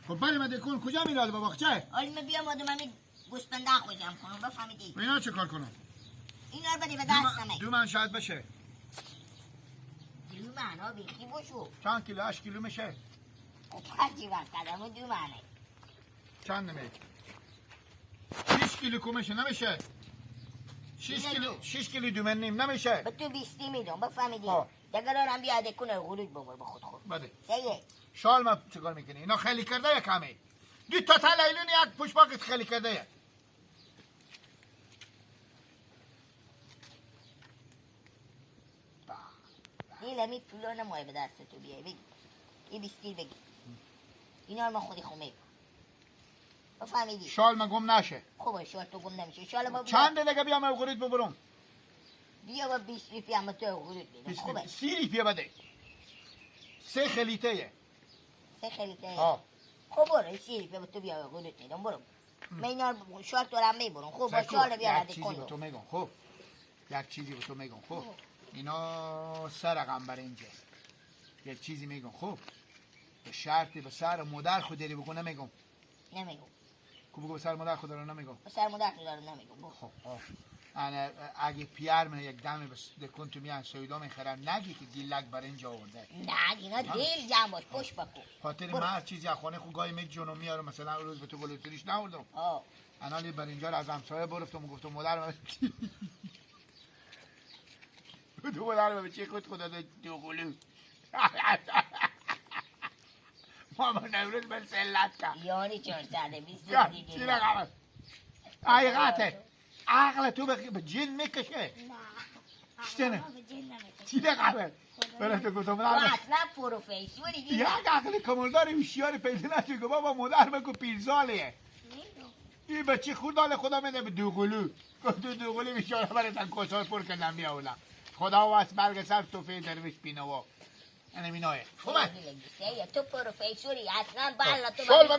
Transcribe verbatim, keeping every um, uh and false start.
خب بریم دکون، کجا میراد با باغچه؟ حالی من بیام آدم همین گوسپنده خو جمع کنم، بفهمیدی؟ و اینا چه کار کنم؟ اینا رو بده به دست همه. دو من شاید بشه. دو من ها بیخی بشو. چند کیلو؟ هشت کیلو میشه؟ خب هرچی وقت قدم دو منه. چند نمیشه؟ شش کیلو کمشه نمیشه؟ شش کیلو، شش کیلو دو من نیم نمیشه؟ به تو بیستی میدم، بفهمیدی؟ ها. دگران هم بیاده کنه غروج ببر به خود خود. بده. سیه. شال ما چیکار می‌کنی؟ اینا خالی کرده یا کمه؟ دو تا تا لیلون یک پشت باقی خالی کرده یا. دیل همی پولا نمایه به دست تو بیای، بگی. ای بیستی بگی. اینا رو من خودی خو می‌کنم. بفهمیدی؟ شال ما گم نشه. خوبه، شال تو گم نمیشه. شال ما بیا. چند دقیقه بیام او غروج ببرم؟ بیا با بیست روپیه هم تو غروج می‌دم. بیست روپیه. خوبه. سی روپیه بده. سه خلیته یه. سه خلیته یه. ها. خب برو، سی روپیه به تو بیا غروج می‌دم، برو. من اینا رو شال تو رو هم می‌برم. خب، با سکو، شال بیا یک رد چیزی کن به تو. تو می‌گم. خب. یک چیزی به تو می‌گم. خب. خب. اینا سه رقم برنجه. یک چیزی می‌گم. خب. به شرطی به سر مادر خود دری بگو نمی‌گم. نمی‌گم. کو بگو به سر مادر خود دارم نمی‌گم. به سر مادر خود دارم نمی‌گم. بگو. خب، آه. انا اگه پیار من یک دمی بس دکون تو میان سویدا می‌خرم، نگی که گیلک برنج آورده. نه، اینا ها؟ دیل جمع باش، پشت بکو. خاطر برو. من هر چیزی از خانه خود گاهی می‌جونم میارم، مثلاً اون روز به تو گلوتریش ناوردم. آه. انا لی برنجا رو از همسایه برفتم و گفتم مادر من تو مادر من چی خود خدا دو گلو. ماما نوروز من سلت کا. یعنی چهارصد و بیست یا، دیگه. چی رقمه؟ حقیقته. عقل تو به، به جن می‌کشه. نه. اشتنه. به جن نمی‌کشه. چی رقمه؟ خدا برای تو گفتم، تو نه. اصلاً پروفسوری دیگه. یک عقل کمالدار هوشیار پیدا نشد که بابا مادر بگو پیرزاله. می‌دونم. این بچه خود حال خدا می‌ده به دوقلو. گفت تو دوقلو بیچاره برای تن کسال پر کردن بیا اولا. خدا واس برگ سر تو فی درویش بینوا. یعنی مینایه. خوبه. تو پروفسوری اصلاً بالا تو شال